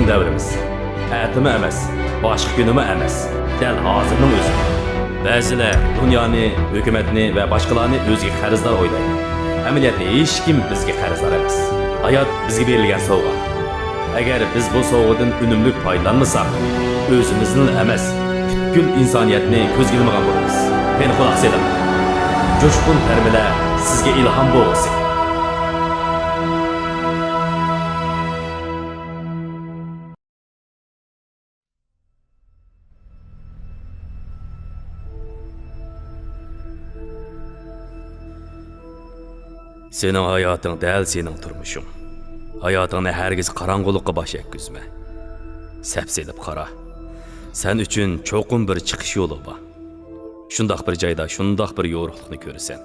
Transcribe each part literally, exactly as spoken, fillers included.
دەۋرىمىز. ئەتىمۇ ئەمەس، باشقا كۈنىمۇ ئەمەس، دەل ھازىرنىڭ ئۆزى. بەزىلەر دۇنيانى، ھۆكۈمەتنى ۋە باشقىلارنى ئۆزىگە قەرزدار ئويلايدۇ. ئەمەلىيەتتە ھېچكىم بىزگە قەرزدار ئەمەس. ھايات بىزگە بېرىلگەن سوۋغا. ئەگەر بىز بۇ سوۋغىدىن ئۈنۈملۈك پايدىلانمىساق، ئۆزىمىزنىلا ئەمەس، پۈتكۈل ئىنسانىيەتنى كۆزگە ئىلمىغان بولىمىز. قېنى، قۇلاق سېلىڭ. جۇشقۇن تەرمىلەر سىزگە ئىلھام بولغۇسى. سېنىڭ ھاياتىڭ دەل سېنىڭ تۇرمۇشۇڭ. ھاياتىڭنى ھەرگىز قاراڭغۇلۇققا باش يەتكۈزمە. سەپ سېلىپ قارا. سەن ئۈچۈن چوقۇم بىر چىقىش يولى بار. شۇنداق بىر جايدا شۇنداق بىر يورۇقلۇقنى كۆرىسەن.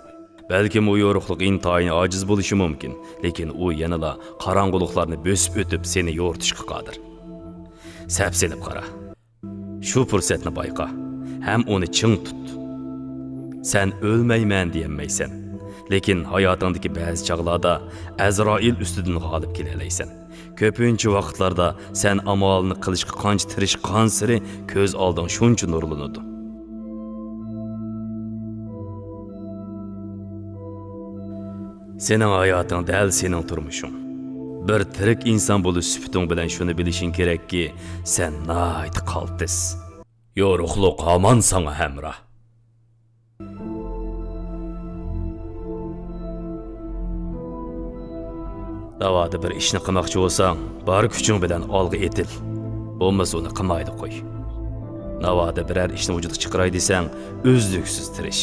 بەلكىم ئۇ يورۇقلۇق ئىنتايىن ئاجىز بولۇشى مۇمكىن، لېكىن ئۇ يەنىلا قاراڭغۇلۇقلارنى بۆسۈپ ئۆتۈپ سېنى يورۇتۇشقا قادىر. سەپ سېلىپ قارا. شۇ پۇرسەتنى بايقا ھەم ئۇنى چىڭ تۇت. سەن ئۆلمەيمەن دېيەلمەيسەن، لېكىن ھاياتىڭدىكى بەزى چاغلاردا ئەزرائىل ئۈستىدىن غالىب كېلەلەيسەن. كۆپىنچە ۋاقىتلاردا سەن ئامالنى قىلىشقا قانچە تىرىشقانسېرى كۆز ئالدىڭ شۇنچە نۇرلىنىدۇ. سېنىڭ ھاياتىڭ دەل سېنىڭ تۇرمۇشۇڭ. بىر تىرىك ئىنسان بولۇش سۈپىتىڭ بىلەن شۇنى بىلىشىڭ كېرەككى، سەن ناھايىتى قالتىس. يورۇقلۇق ھامان ساڭا ھەمراھ. ناۋادا بىر ئىشنى قىلماقچى بولساڭ، بار كۈچۈڭ بىلەن ئالغا ئېتىل. بولمىسا ئۇنى قىلمايلا قوي. ناۋادا بىرەر ئىشنى ۋۇجۇدقا چىقىراي دېسەڭ، ئۈزلۈكسىز تىرىش.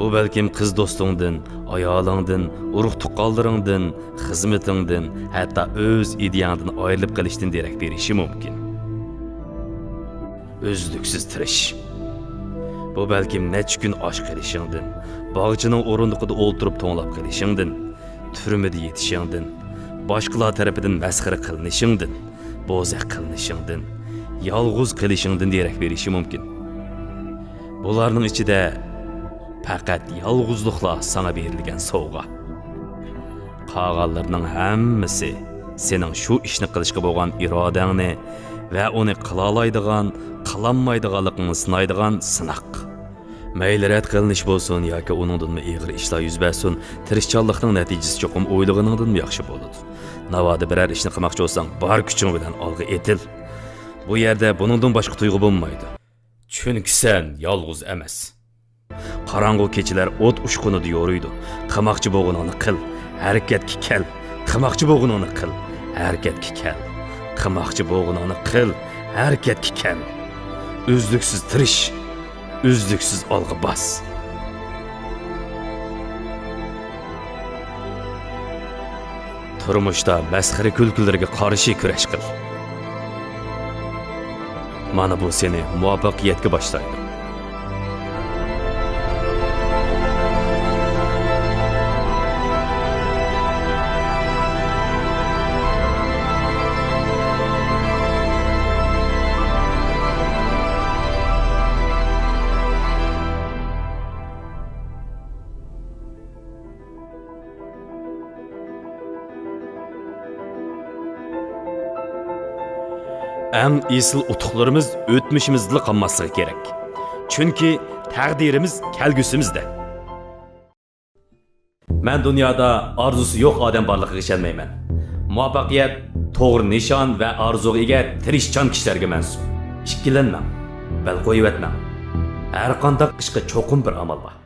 بۇ بەلكىم قىز دوستۇڭدىن، ئايالىڭدىن، ئۇرۇق-تۇغقانلىرىڭدىن، خىزمىتىڭدىن، ھەتتا ئۆز ئىدىيەڭدىن ئايرىلىپ قېلىشتىن دېرەك بېرىشى مۇمكىن. ئۈزلۈكسىز تىرىش. بۇ بەلكىم نەچچە كۈن ئاچ قېلىشىڭدىن، باغچىنىڭ ئورۇندۇقىدا ئولتۇرۇپ توڭلاپ قېلىشىڭدىن، تۈرمىدە يېتىشىڭدىن، باشقىلار تەرىپىدىن مەسخىرە قىلىنىشىڭدىن، بوزەك قىلىنىشىڭدىن، يالغۇز قېلىشىڭدىن دېرەك بېرىشى مۇمكىن. بۇلارنىڭ ئىچىدە پەقەت يالغۇزلۇقلا ساڭا بېرىلگەن سوۋغا. قالغانلىرىنىڭ ھەممىسى سېنىڭ شۇ ئىشنى قىلىشقا بولغان ئىرادەڭنى ۋە ئۇنى قىلالايدىغان، قىلالمايدىغانلىقىڭنى سىنايدىغان سىناق. مەيلى رەت قىلىنىش بولسۇن ياكى ئۇنىڭدىنمۇ ئېغىر ئىشلار يۈز بەرسۇن، تىرىشچانلىقنىڭ نەتىجىسى چوقۇم ئويلىغىنىڭدىنمۇ ياخشى بولىدۇ. ناۋادا بىرەر ئىشنى قىلماقچى بولساڭ، بار كۈچۈڭ بىلەن ئالغا ئېتىل. بۇ يەردە بۇنىڭدىن باشقا تۇيغۇ بولمايدۇ. چۈنكى سەن يالغۇز ئەمەس. قاراڭغۇ كېچىلەر ئوت ئۇچقۇنىدا يورۇيدۇ. قىلماقچى بولغىنىڭنى قىل، ھەرىكەتكە كەل. قىلماقچى بولغىنىڭنى قىل، ھەرىكەتكە كەل. قىلماقچى بولغىنىڭنى قىل، ھەرىكەتكە كەل. ئۈزلۈكسىز تىرىش، ئۈزلۈكسىز ئالغا باس. تۇرمۇشتا مەسخىرە-كۈلكىلەرگە قارشى كۈرەش قىل. مانا بۇ سېنى مۇۋەپپەقىيەتكە باشلايدۇ. ئەڭ ئېسىل ئۇتۇقلىرىمىز ئۆتمۈشىمىزدىلا قالماسلىقى كېرەك. چۈنكى تەقدىرىمىز كەلگۈسىمىزدە. مەن دۇنيادا ئارزۇسى يوق ئادەم بارلىقىغا ئىشەنمەيمەن. مۇۋەپپەقىيەت توغرا نىشان ۋە ئارزۇغا ئىگە تىرىشچان كىشىلەرگە مەنسۇپ. ئىككىلەنمەڭ، بەل قويۇۋەتمەڭ. ھەرقانداق ئىشقا چوقۇم بىر ئامال بار.